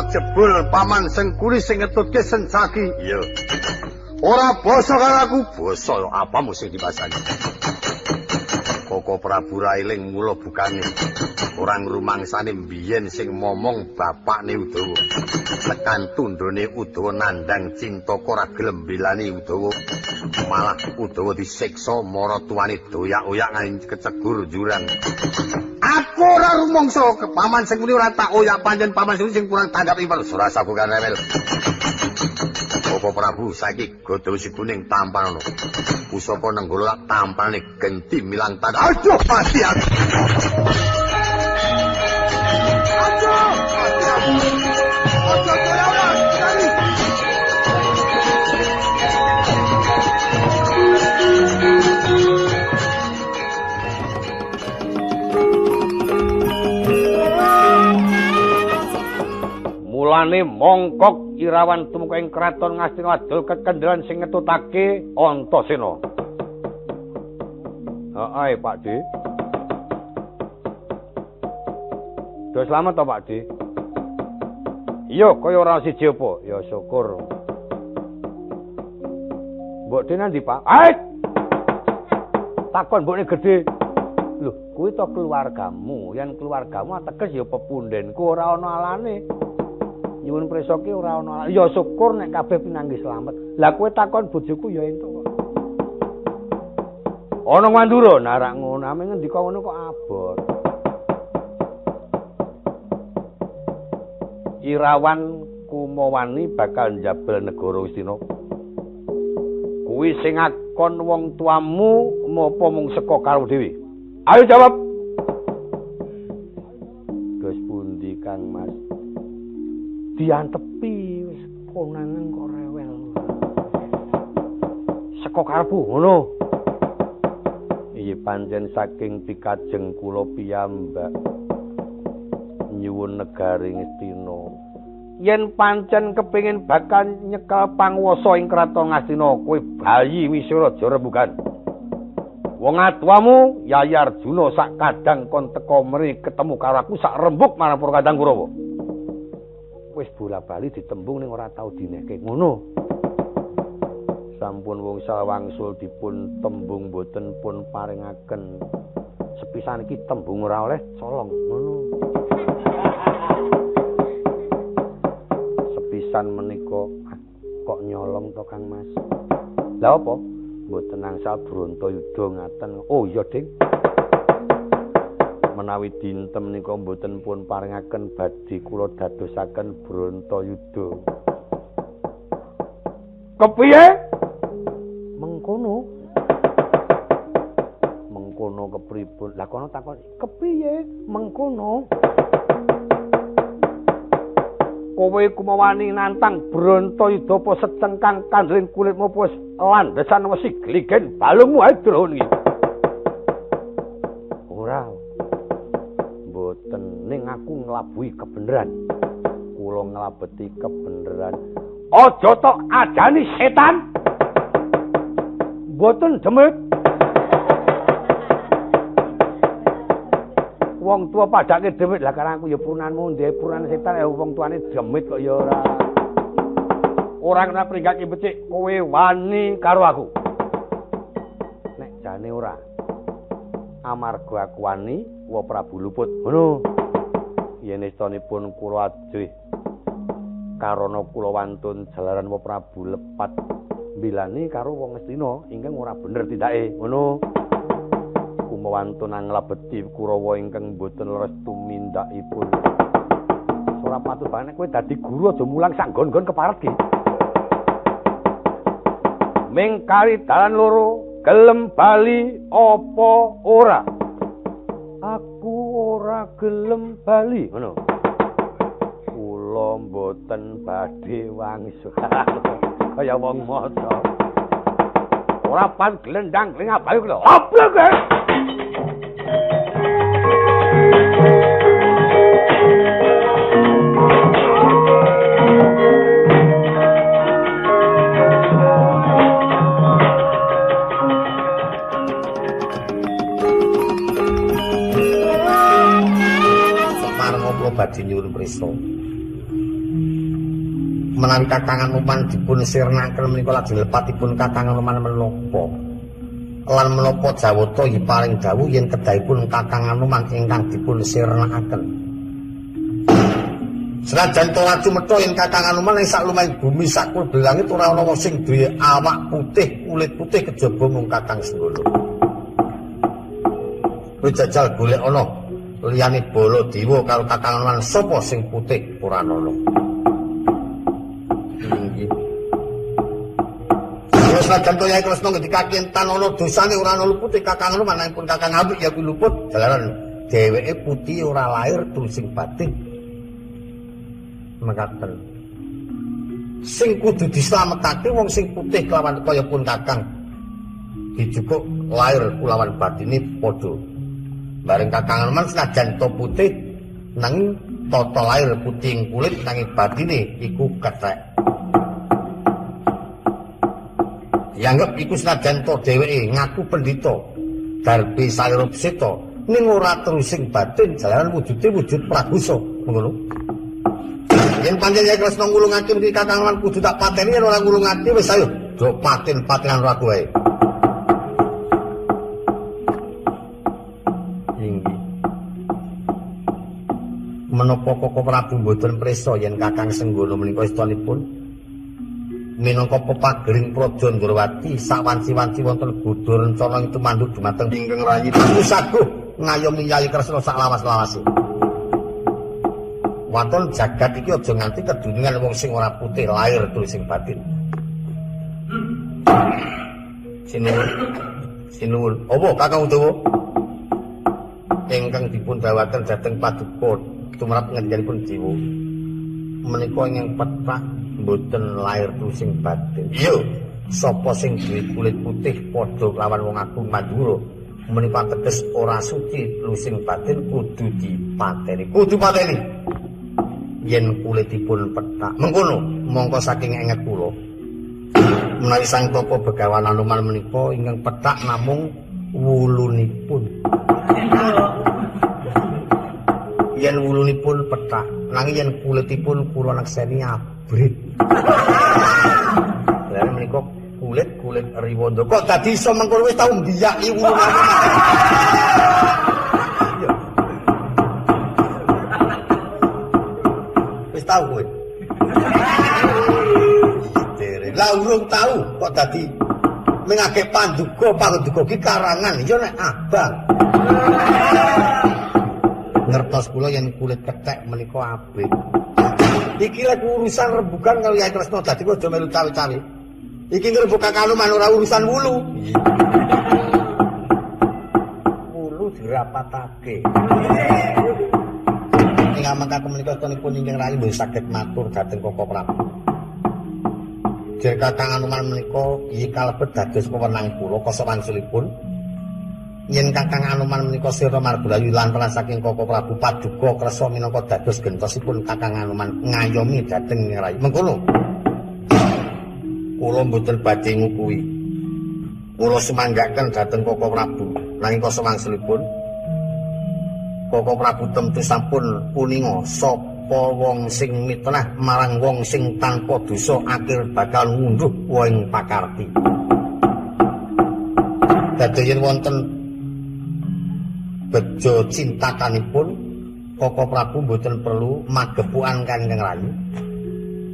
Jebul paman Sengkuni sing ngetutke Sencaki. Iya. Ora basa karo aku, basa apamu sing dibasani. Koko Prabu ra eling mula bukane. Ora ngrumangsane biyen sing momong bapakne Udawa. Tekan tundhone Udawa nandhang Cintaka ora gelem belani Udawa. Malah Udawa disiksa maratuwane doyak-oyak nganti kecegur jurang. Aku ora rumangsa ke paman Sengkuni ora tak oyak pancen paman Sengkuni sing kurang tanggap ing ora sabukan rewel. Koko Prabu saiki godho si kuning tampan ono. Pusaka Nenggala tampane genti milang tanda. Aduh mati aku. Aduh mati aku. Aduh kowe ora. Mulane mongkok Irawan tumeka ing kraton Ngastina adol kekendelan sing ngetutake Antasena. Heeh, Pak D. Do slamet to, Pak D? Iya, kaya ora siji apa? Ya syukur. Mbok D nandi, Pak? Ait! Takon mbokne gedhe. Lho, kuwi to keluargamu. Yen keluargamu ateges ya pepundenku ora ana alane. Nyuwun prisa ki ora ana. Ya syukur nek kabeh pinanggih slamet. Lah kowe takon bojoku ya entuk kok. Ana Mandura narak ngono, ame ngendika ngono kok abot. Irawan Kumawani bakal njabel negara Astina. Kuwi sing akon wong tuamu napa mung seka karo dhewe? Ayo jawab. Gus pundi Kang Mas? Diantepi wis konangan kok rewel. Seka karepku ngono. Iya pancen saking pikajeng kula piyambak nyuwun negari Ngastina. Yen pancen kepengin bakal nyekel panguwasa ing kraton Ngastina, kowe bayi wisura aja rembugan. Wong atuamu Yayi Arjuna sak kadang kon teka mri ketemu karo aku sak rembug marang para kadang Kurawa. Wis bola-bali ditembung ning ora tau dinehke ngono. Sampun wong sawangsul dipun tembung boten pun paringaken. Sepisan iki tembung ora oleh colong ngono. Sepisan menika kok nyolong to Kang Mas? Lah apa? Mboten angsal Brontoyuda ngaten. Oh iya, Ding. Menawi dinten menika mboten pun paringaken badhe kula dadosaken Brontoyuda. Kepiye? Mengkono. Mengkono kepripun? Lah kono takon, kepiye mengkono? Kowe kumawani nantang Brontoyuda apa secengkang kandring kulitmu apa wis landesan wesi gligen balungmu ae drone iki. Ora. Mboten, ning aku nglabuhi kebeneran. Kula nglabeti kebeneran. Aja tok ajani setan. Mboten demit. Wong tua padake demit. Lah karang aku ya purunanmu ndek purunan setan ya wong tuane demit kok ya ora. Ora kena pringgake becik kowe wani karo aku. Nek jane ora. Amarga aku wani, wa Prabu luput. Ngono. Yen istanipun kula ajrih karana kula wantun jalaran wa Prabu lepat mbilani karo wong Ngastina ingkang ora bener tindake. Ngono. Kumawantun anglabeti Kurawa ingkang boten leres tumindakipun. Ora patut banget kowe dadi guru aja mulang sak nggon-nggon keparet ki. Ming kari dalan loro, gelem bali apa ora? Aku ora gelem bali, ngono. Kula mboten badhe wangsul. Kaya wong maca. Ora pan glendang gling abayu lho. Oblek. Badhe nyuwun prisa. Menawi Kakang Anoman dipun sirnaken menika lajeng lepatipun Kakang Anoman menapa? Lan menapa jawata paring dawuh yen kedahipun Kakang Anoman ingkang dipun sirnakaken. Senajan to laju metho yen Kakang Anoman ing saklumahing bumi sakul langit ora ana wong sing duwe awak putih, kulit putih kejaba mung Kakang Senggana. Kowe jajal golek ana liyane Baladewa karo Kakang Anoman sapa sing putih ora ana. Inggih. Senajan to Yai Kresna ngendikake yen tan ana dosane ora ana lupute Kakang Anoman nanging pun Kakang Apik ya kuwi luput jalaran dheweke putih ora lahir terus sing batin. Mekaten. Sing kudu dislametake wong sing putih kelawan kaya pun Kakang dijukuk lahir kulawan batine padha. Bareng Kakang Anoman senajan to putih nanging tata lahir putih kulit nanging batine iku kethek. Dianggep iku senajan to dheweke ngaku pendhita darbe salira seta ning ora terusing batin jalaran wujude wujud pragusa ngono. Yen pancen Yai Kresna ngulungake mriki Kakang Anoman kudu tak pateni yen ora ngulungake wis ayo do paten-patenan ora kowe. Inggih. Menapa Koko Prabu mboten prisa yen Kakang Senggana menika istanipun minangka pepagering Praja Ndrawati sawanci-wanci wonten godha rencana ing tumanduk dumateng ingkang rayi saguh ngayomi Yai Kresna sak lawas-lawase. Waton jagat iki aja nganti kedunungan wong sing ora putih lahir terus sing batin. Sinuwun. Sinuwun. Apa Kakang Udawa? Ingkang dipun dawaken dhateng paduka tumrap ngendikanipun dewa. Menika ingkang pethak mboten lahir terus sing batin. Iya, sapa sing duwe kulit putih padha lawan wong agung Mandura menika teges ora suci lusing batin kudu dipateni. Kudu pateni. Yen kulitipun pethak mengkono mongko saking enget kula menawi Sang Tapa Begawan Anoman menika ingkang pethak namung wulunipun. Yen wulunipun pethak nanging yen kulitipun kula nekseni abrit. Lha menika kulit-kulit riwanda kok dadi iso mengkono wis tau mbiyaki wulune. Wis tau kowe. Lah urung tau kok dadi mengake panduga panduga ki karangan ya nek abang. Ngertos kula yen kulit kethek menika apik. Iki lek urusan rembugan karo Yai Kresna dadi aja melu cawe-cawe. Iki ngrembug Kakang Anoman ora urusan wulu. Wulu dirapatake. Ing amangka menika tonipun ingkang rayi mboten saged matur dhateng Koko Prabu. Jer Kakang Anoman menika iki kalebet dados wewenang kula kasa wangsulipun. Yen Kakang Anoman menika sira margulayu lan saking Koko Prabu paduka kersa minangka dados gentosipun Kakang Anoman ngayomi dhateng rayi. Mengkono. Kula mboten badhe ngukuhi. Kula sumanggaken dhateng Koko Prabu. Nanging kasa wangsulipun Koko Prabu temtu sampun puninga sapa wong sing mitnah marang wong sing tanpa dosa akhir bakal ngunduh wohing pakarti. Dadi yen wonten bejo cintakanipun Koko Prabu mboten perlu magepukan Kanjeng Rayi.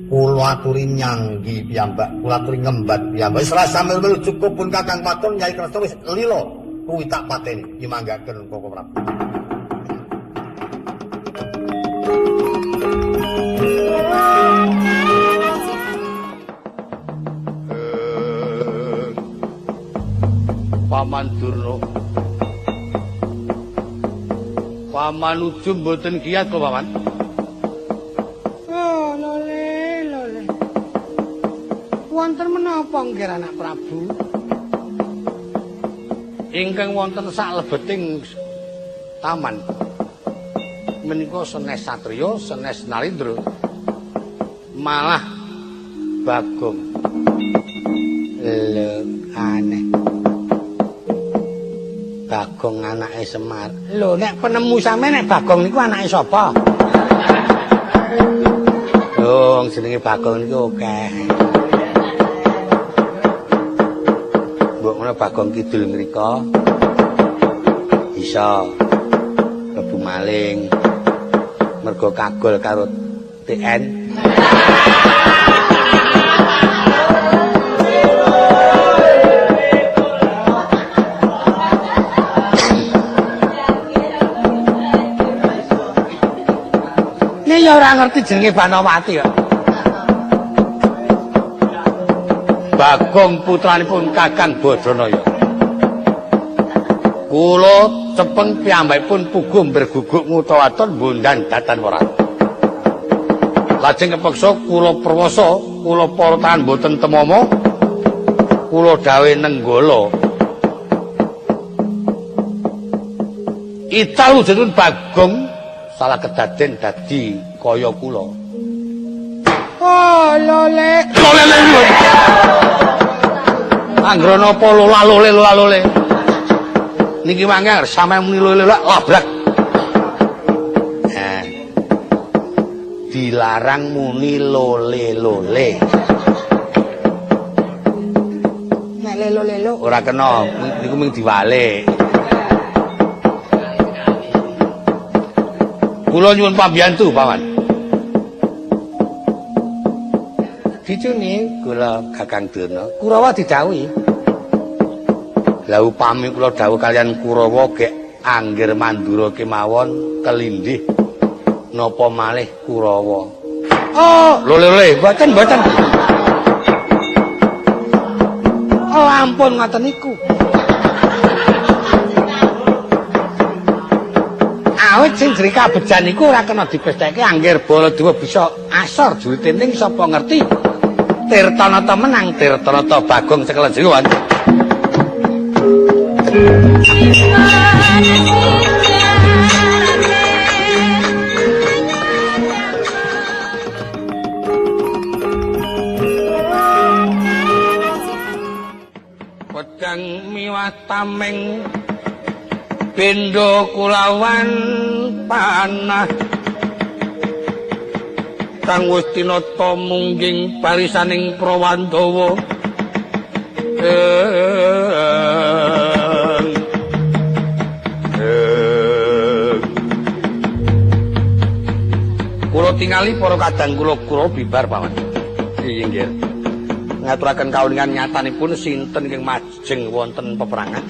Kula aturi nyanggi piyambak, kula aturi ngembat piyambak. Wis rasa melu cukup pun Kakang Paton Yai Kresna wis lila kuwi tak pateni nyumanggaken Koko Prabu. Paman Durna. Paman Uju mboten kiyat kok, Paman. Oh, lole, lole. Wonten menapa nggih anak Prabu? Ingkang wonten saklebeting taman menika senes satriya, senes narendra, malah Bagong. Lho, aneh. Bagong anake Semar. Lho, nek penemu sampe nek Bagong niku anake sapa? Dong jenenge Bagong niku akeh. Mbok ngono Bagong Kidul mriko. Bisa klebu maling. Mergo kagol karo TN. Ini ya ora ngerti jenenge Banowati kok. Bagong putranipun Kakang Badranaya. Kula cepeng piyambakipun puguh mberguguk ngutawaton bondan datan werat. Lajeng kepeksa kula perwasa, kula para tahan boten temomo, kula dawuh nenggala. Ical wujudipun Bagong salah kedaden dadi kaya kula. Oh, lole. Lole lole. Anggrana apa lola lole lola lole. Niki mangke anggere sampeyan muni lole lole labrak. Dilarang muni lole lole. Nek lelo lelo ora kena, niku mung diwalik. Kula nyuwun pambiyantu, Paman. Dicuni kula Kakang Durna, Kurawa didhawuhi. Lah upami kula dhawuh kaliyan Kurawa gek angger mandura kemawon kelindih napa malih Kurawa. Oh, lho lho mboten mboten. Oh, ampun ngoten niku. Awit sing jenenge kabejan iku ora kena dipestheke angger Baladewa bisa asor jurite ning sapa ngerti Tirtanata menang Tirtanata Bagong cekel jiwan. Pedang miwah tameng bendo kulawan panah kang wis tinata mungging barisaning Prawandawa. Kula tingali para kadang kula kula bibar paman. Iya nggih. Ngaturaken kawuningan nyatanipun sinten ingkang majeng wonten peperangan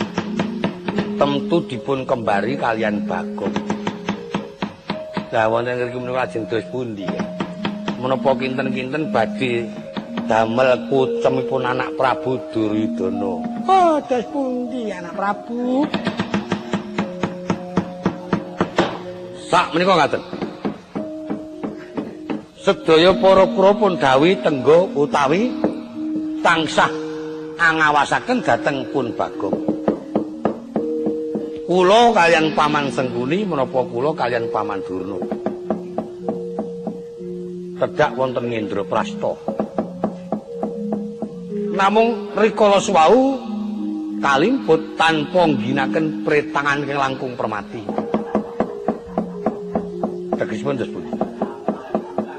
temtu dipun kembari kalian Bagong. Lah wonten ngriki menika lajeng dos pundi ya? Menapa kinten-kinten badhe damel kucemipun anak Prabu Duryudana. Oh, dos pundi anak Prabu? Sak menika ngaten. Sedaya para kura pun dawuhi tengga utawi tansah angawasaken dhateng pun Bagong. Kula kaliyan Paman Sengkuni menapa kula kaliyan Paman Durna tedhak wonten Indraprasta. Namung rikala suwau kalimput tanpa ngginakaken pretangan ingkang langkung permati. Tegesipun dos pundi?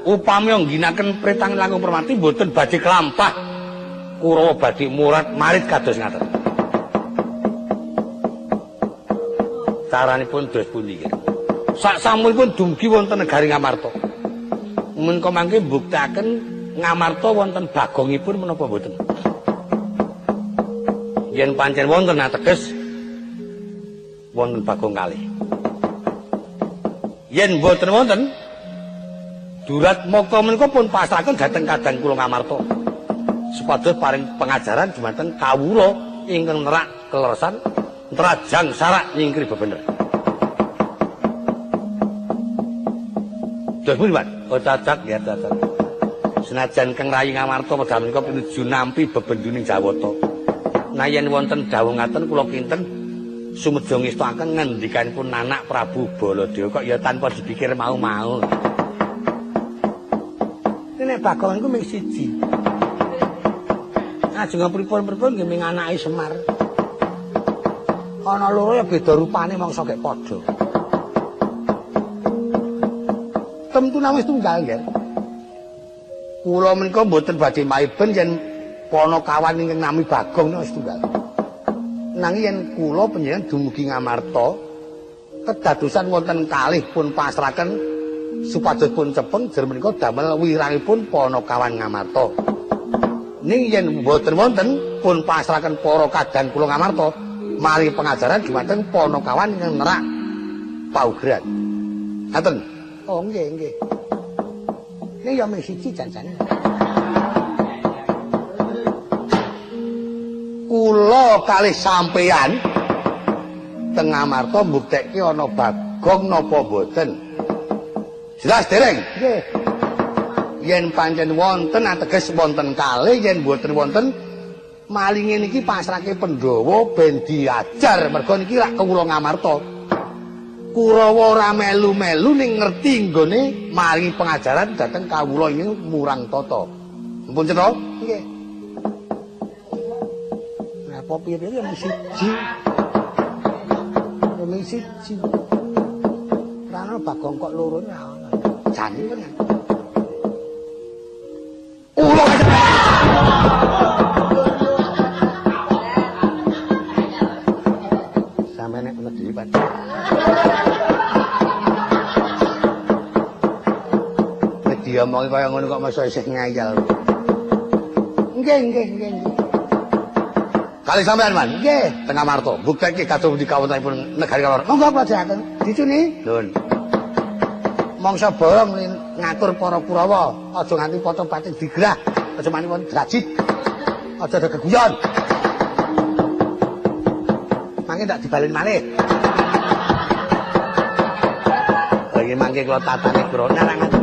Upami ngginakaken pretangan langkung permati mboten badhe kelampah Kurawa badhe murat marit kados ngaten. Caranipun dos pundi nggih? Sak samunipun dumugi wonten negari Ngamarta. Menika mangke mbuktekaken Ngamarta wonten bagongipun menapa mboten? Yen pancen wonten ateges wonten Bagong kalih. Yen mboten wonten durat maka menika pun pasrahaken dhateng kadang kula Ngamarta. Supados paring pengajaran dumateng kawula ingkang nerak keleresan nrajang sarak nyingkri bebener. Dos pundi, Pak? Oh, cacak ya cacak. Senajan Kang Rayi Ngamarta wekdal menika pinuju nampi bebenduning Jawata. Nah yen wonten dawuh ngaten kula kinten sumedya ngestokaken ngendikanipun anak Prabu Baladewa kok ya tanpa dipikir mau-mau. Nek Bagong niku mung siji. Ajeng pripun-pripun nggih mung anake Semar. Ana loro ya beda rupane mangsa gek padha. Temtu wis tunggal nggih. Kula menika mboten badhe maiben yen Panakawan ingkang nami Bagong menika setunggal. Nanging yen kula panjenengan dumugi Ngamarta kedadosan wonten kalih pun pasraken supados pun cepeng jer menika damel wirangipun Panakawan Ngamarta. Ning yen mboten wonten pun pasraken para kadang kula Ngamarta mari pengajaran dumateng Panakawan ingkang nerak paugeran. Ngaten. Oh nggih nggih. Ning ya mung siji janjane. Kula kalih sampeyan teng Ngamarta mbuktekke ana Bagong napa mboten. Jelas dereng? Nggih. Yen pancen wonten ateges wonten kalih, yen mboten wonten malinge niki pasrahke Pandhawa ben diajar merga niki rak kawula Ngamarta. Kurawa ora melu-melu ning ngerti nggone maringi pengajaran dhateng kawula ing murang tata. Mumpun cetha? Nggih. Lah apa piye-piye ya mung siji. Ya mung siji. Ora ana Bagong kok loro ora ana. Jane tenan. Kula sampe nek wedi Pak. Nek diomongi kaya ngono kok masa isih ngayal. Nggih nggih nggih. Kali sampean Man? Nggih, teng Ngamarta. Bukteke kados pundi kawontenipun negari kalor. Monggo kula ajaken. Dicuni. Nuwun. Mangsa borong ngatur para Kurawa, aja nganti pocong pating digerah, aja mani wonten drajit. Aja ada geguyon. Mangke ndak dibalen malih. Lha iki mangke kula tatane grona ra ngaten.